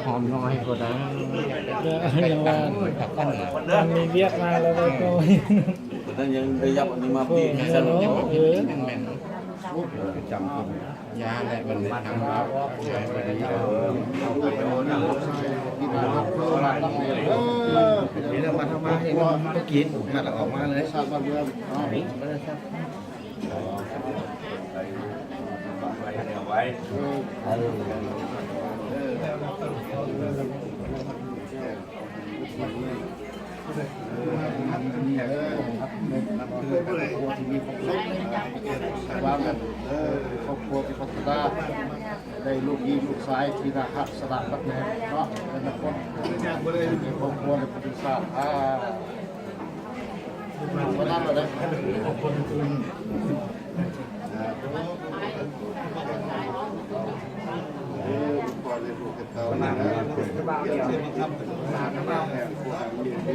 ຫອມໜ້ອຍກໍໄດ້ ເອີ ຍັງວ່າ ມັນມີວຽກມາແລ້ວກໍ ຕອນນັ້ນຍັງໄດ້ຍັບອັນນີ້ມາປີກໃຫ້ຊັ້ນເນາະ ເອີ ແມ່ນໆ ປະຈຳ ຢາແຫຼະ ມັນທາງລາວ ເອີ ເອົາໄປເອົາມາ ເອີ ເອົາມາ ເອົາມາໃຫ້ນ້ອງໄປກິນ ມັດແລ້ວອອກມາເລີຍ ຊາດບ້ານເມືອງເນາະ ໄວ້ ເອີ ເອີ ຄອບຄົວທີ່ພັດທະນາ ໄດ້ລູກຍິງລູກຊາຍທີ່ໜ້າຮັກສະໜ້າຮັກແນ່ເນາະ ແຕ່ລະຄົນ ຄອບຄົວໃນປະເທດຊາດ ອາ ເພິ່ນອອກໄປພຸ້ນເທົ່ານັ້ນ ໄປນັ້ນເນາະ ເອີ ໄປນ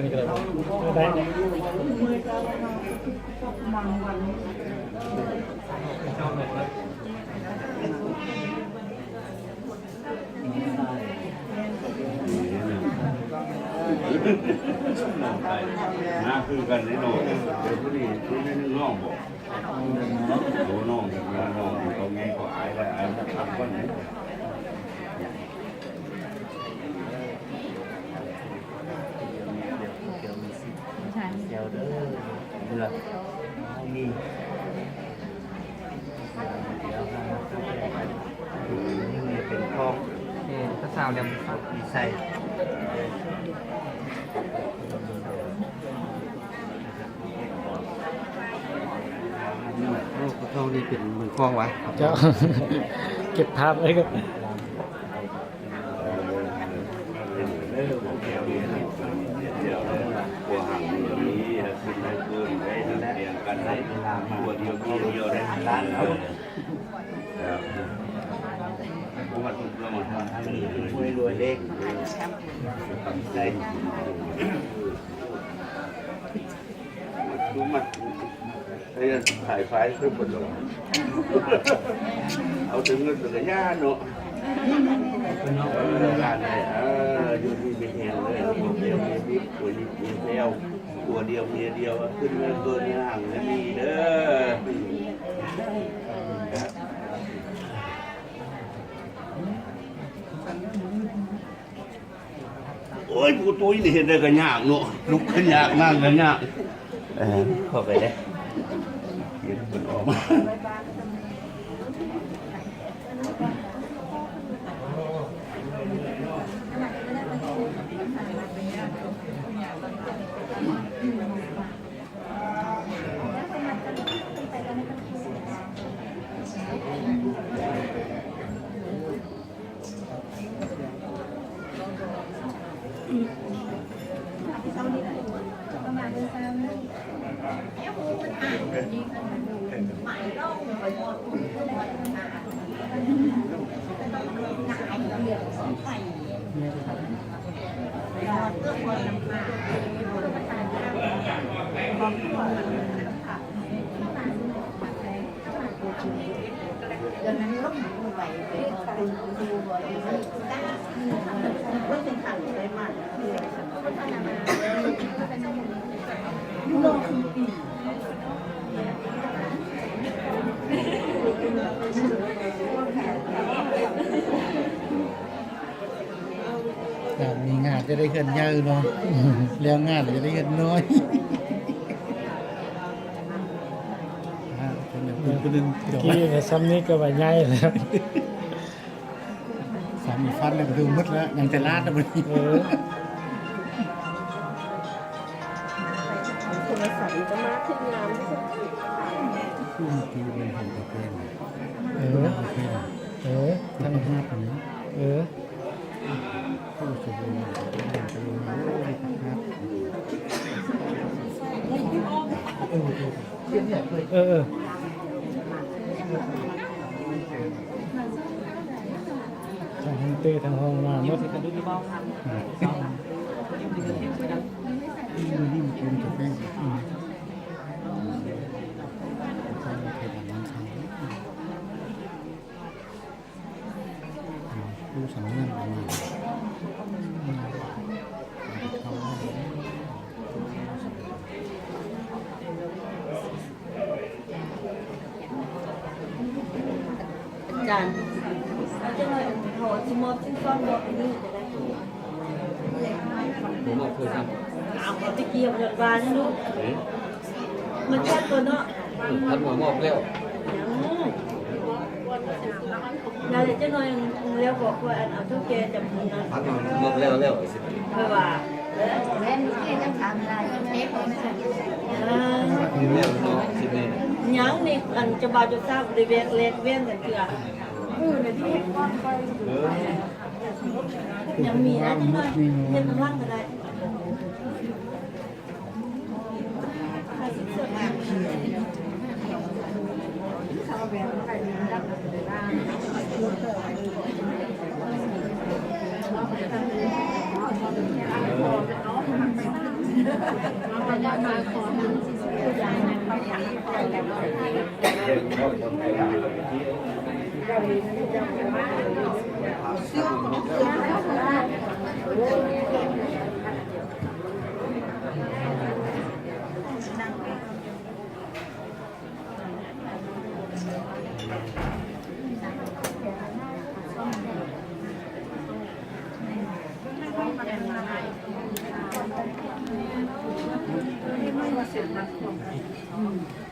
ີ້ກໍໄດ້ ໄດ້ ໄດ້. ໜ້າຄືກັນເດ້ເນາະ ເອີ ຜູ້ນີ້ ຜູ້ນີ້ນ້ອງບໍ? ໂອ້ ນ້ອງ ນ້ອງ ເຂົາໃຫຍ່ ເຂົາອາຍ ອາຍມັນຄັກກ່ອນເດ້. ແຊວເດີ ເຫຼືອ ເຮົາມີ ດຽວເຮົາມາ ເປັນຂອງ ເອີ ພາສາວດຳ ມີໃສ່ ໂອ້ ກະທອງນີ້ເປັນເມືອຂອງຫວາ? ເຈົ້າ ເກັບພາບໄວ້ກ່ອນ. ເອີ ຂາຍໄຟຄືບໍ່ດອກ ເອົາແຕ່ເງິນແລ້ວກະຢ່າເນາະ ເອີ ເອີ ຢູ່ດີມີແຮງເດີ ຜົວເມຍມີ ຜົວຍິງມີແຊວ ຜົວດຽວເມຍດຽວ ຂຶ້ນເງິນເກີນເງິນຮັ່ງເງິນດີເດີ. ໂອ້ຍ ຜູ້ຕຸ້ຍນີ້ເຮັດໄດ້ກະຍາກເນາະ ລຸກກະຍາກ ນັ່ງກະຍາກ ເອີ ເຂົ້າໄປເດ້ ເຫັນເພິ່ນອອກມາ. ປະມານເດືອນຊາວເນາະ. ຖ້າມີງານຈະໄດ້ເຮືອນໃຫຍ່ເນາະ ແລ້ວງານຈະໄດ້ເຮືອນນ້ອຍ. ອ່າ ຄົນໜຶ່ງ ຄົນໜຶ່ງ ຕະກີ້ຊຳນີ້ກໍວ່າໃຫຍ່ແລ້ວ. ສາມີຟັນແລ້ວກໍຖືໝົດແລ້ວ ຍັງແຕ່ລາດນະບັດນີ້. ເອີ ໂທລະສັບນີ້ກໍມາຖືກຍາມທີ່ສຸດ. ເອີ ເອີ ທາງ ເອີ ເອີ ເອີ ເອີ ທັງຫ້ອງເຕ້ ທັງຫ້ອງນ້ຳໝົດ. ອາຈານ ເອົາຈັກໜ້ອຍ ເຮົາຊິມອບຊິນສອດມອບໃຫ້ນີ້ກໍໄດ້. ບໍ່ມອບໂທລະສັບ. ເອົາ ເອົາຕະກີ້ເອົາຈາກບ້ານນັ້ນລູກ. ເອີ ມັນແຊບກວ່າເນາະ. ອືມ ພັດມາມອບແລ້ວ. ອືມ ນັ້ນແຫຼະ ຈັກໜ້ອຍແລ້ວບອກວ່າ ອັນ ເອົາເຖົ້າແກ່ຈຳບຸນນະ ພັດມາມອບແລ້ວ ແລ້ວຊິ ເພາະວ່າ ແມ່ນ ຍັງຖາມໄດ້ ເອີ ແລ້ວເນາະ ຊິແມ່ນ ຍັງນີ້ ອັນ ເຈົ້າບ່າວເຈົ້າສາວບໍ່ໄດ້ແວກ ແລກແວ່ນກັນເທື່ອ. ເອີ ນັ້ນທີ່ເຮັດກ່ອນຂ້ອຍ ເອີ ຍັງມີນະ ຈັກໜ້ອຍ ເຮັດນຳຫຼັງກໍໄດ້. ອືມ.